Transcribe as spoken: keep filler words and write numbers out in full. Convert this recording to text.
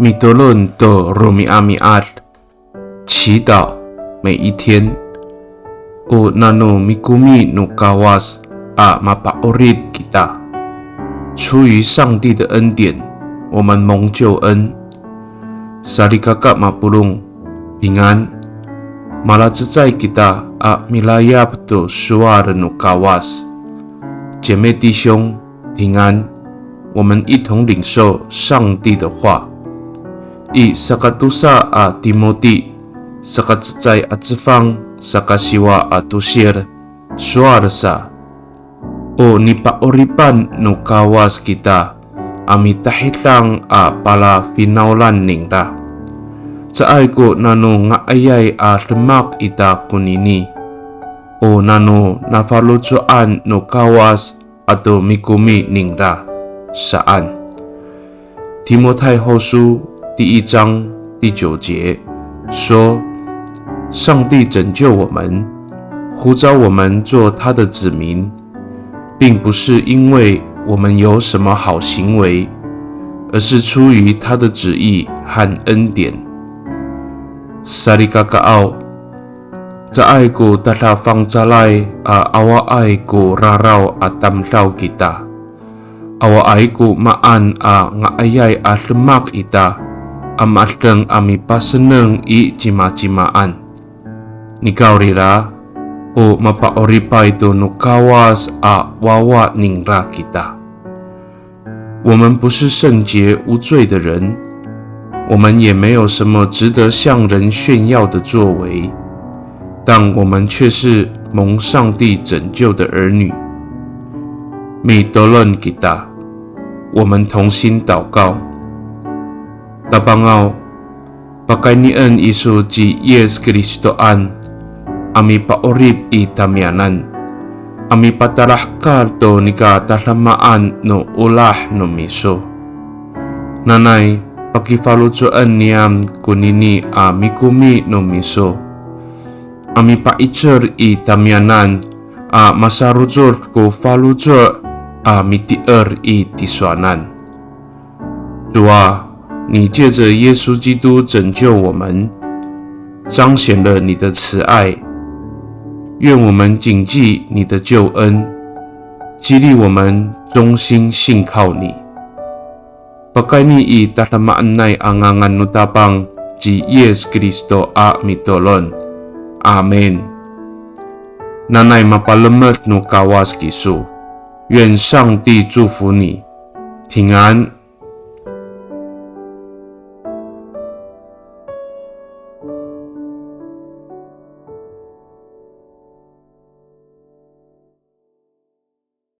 Mitolon to romi'ami'ad, 祈祷每一天。O nano mikomi no Kawas a mapa'orip kita. 出于上帝的恩典，我们蒙救恩。Salikaka mapolong, 平安。Malacecay kita a milayap to sowal no Kawas. 姐妹弟兄，平安。我们一同领受上帝的话。I sakatosa a Timoti, sakacecay a cefang, sakasiwa a tosil, sowal sa. O nipa'oripan no Kawas kita a mitahidang a palafinawlan ningra. Caay ko nano nga'ayay a demak ita konini. O nano nafaloco'an no Kawas ato mikomi ningra saan. 提摩太后书第一章第九节说，上帝拯救我们，呼召我们做他的子民，并不是因为我们有什么好行为，而是出于他的旨意和恩典。Salikakaaw, caay ko tadafangcalay a awaay ko raraw a tamdaw kita. Awaay ko maan a nga'ayay a demak ita a madeng a mipaseneng i cimacimaan. Nikawrira, o mapa'oripay to no Kawas a wawa ningra kita. 我们不是圣洁无罪的人，我们也没有什么值得向人炫耀的作为，但我们却是蒙上帝拯救的儿女。Mitolon kita, 我们同心祷告。Tapangaw, pakaynien iso ci Yis Kristoan a mipa'orip i tamiyanan, a mipatalahekal to nika tadamaan no olah no miso. Nanay, pakifaloco'en niyam konini a mikomi no miso, a mipa'icel i tamiyanan, a masarocod ko faloco' a mitier i tisowanan. 主啊，你借着耶稣基督拯救我们，彰显了你的慈爱。愿我们谨记你的救恩，激励我们忠心信靠你。Pakayni i tadamaanay a ngangan no Tapang ci Yis Kristo a mitolon. Amin. Nanay mapalemed no Kawas kiso. 愿上帝祝福你，平安。